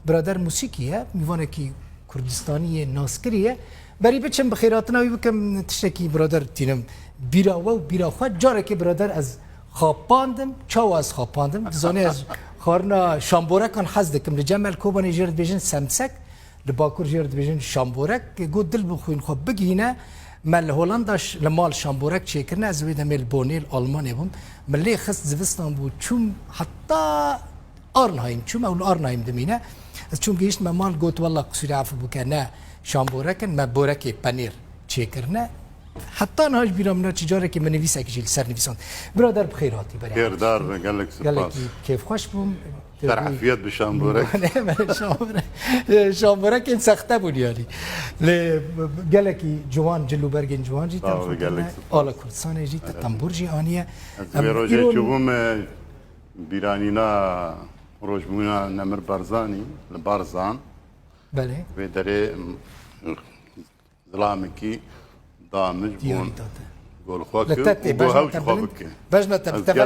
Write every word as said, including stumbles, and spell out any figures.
Birader musîkî ye, mîvanekî Kurdistanî ye, naskirî ye. Berî biçim bi xêrhatina wî bikim, tiştekî birader tînim bîra we û bîra xwe. Carekê birader ez xapandim. Çawa ez xapandim? Dizanî ez xwarina şamborekan hez dikim. Li Cemel Kobanê jê re dibêjin semsek, li Bakur jê re dibêjin şamborek. Got dil bi xwîn xwe bigihîne. Me li Holanda ş-, li mal şamborek çêkirine. Ez wê demê li Bonê, li Almanê bûm. Min lê xist, zivistan bû, çûm heta Arnheim çûm, ew li Arnheim dimîne. Ez çûm gihiştime mal, got, "Wella qisûrê efû bike, ne şamborek in, me borekê penêr çêkirine." Heta niha ji bîra min e, çi carekê min nivîsekî jî li ser nivîsand. Birader bi xêr hatî berê. Xêrdar be, gelek spas. Gelekî kêfxweş bûm. Ser efiyet bi şamborek. Şamborek. Şamborekên sexte bûn yanî. Lê gelekî ciwan, cil û bergên ciwan jî te xwe kir. Ala Kurdistanê jî te tembûr jî aniye. Ez vê rojê çûbûm, e, Bîranîna rojbûna Nemir Barzanî li Barzan. Belê. Vê derê, m, zilamekî da min ji bo gol xwe kir û got hew ji xwe bike. Bejna te bi te ve